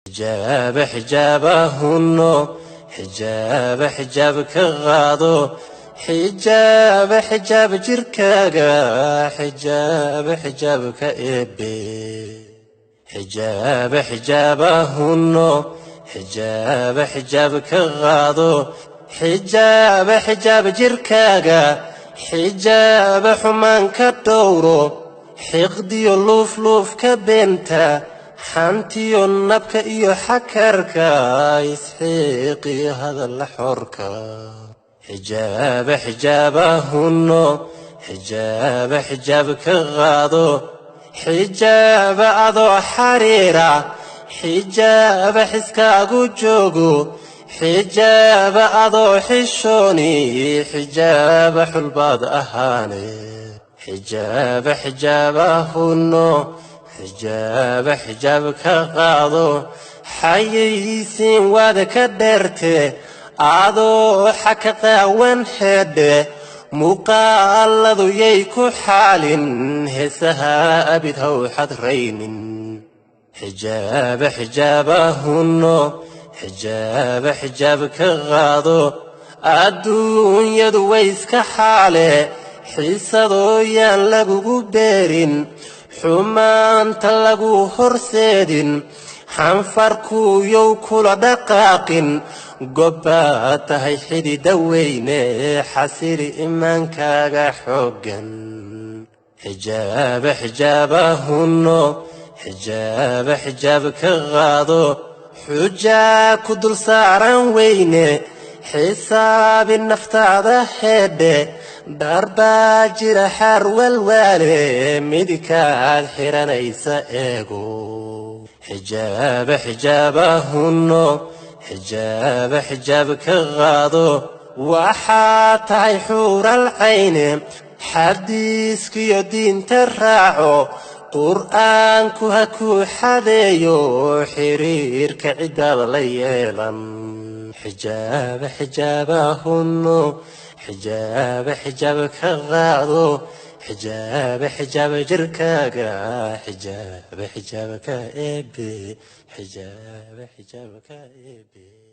Xijaaba xijaabahunno, xijaaba xijaab ka qaado, xijaaba xijaab jirkaaga, xijaaba xijaabka eebe. Xijaaba xijaabahunno, xijaaba xijaab ka qaado, xijaaba xijaab jirkaaga, xijaaba xumaan ka dhowro, xiqdiyo luufluufka beenta, xantiyo nabka iyo xakarka, isxiiqiyo hadalla xorka. Xijaaba xijaabahunno, xijaaba xijaab ka qaado, xijaaba adoo xariira, xijaaba xiskaagu joogo, xijaaba adoo xishooni, xijaaba xulbaad ahaane. Xijaaba xijaabahunno, xijaaba xijaab ka qaado, xayaysiin waad ka dheerte, adoo xaka qaawan xeedhe, muuqaaladu yay ku xaalin, heesaha abid haw xadraynin. Xijaaba xijaabahunno, xijaaba xijaab ka qaado, adduunyadu way iska xaale, xiisadooyaan lagugu beerin, xumaanta lagu horseedin, xanfarkuyow kula dhaqaaqin, gobbaad tahay xidida weyne, xasili imaankaaga xooggan. Xijaaba xijaabahunno, xijaaba xijaab ka qaado, xujaa ku dul saaran weyne, xisaabi naftaada heedhe, dharbaa jira xaar walwaale, midkaad xiranaysa eego. Xijaaba xijaabahunno, xijaaba xijaab ka qaado, waxaa tahay xuural cayne, xadiiskiyo diinta raaco, qur'aanku ha kuu xadeeyo, xiriirka ciddaad la yeelan. Xijaaba xijaabahunno, xijaaba xijaab ka qaado, xijaaba xijaab jirkaaga, xijaaba xijaabka eebe, xijaaba xijaabka eebe.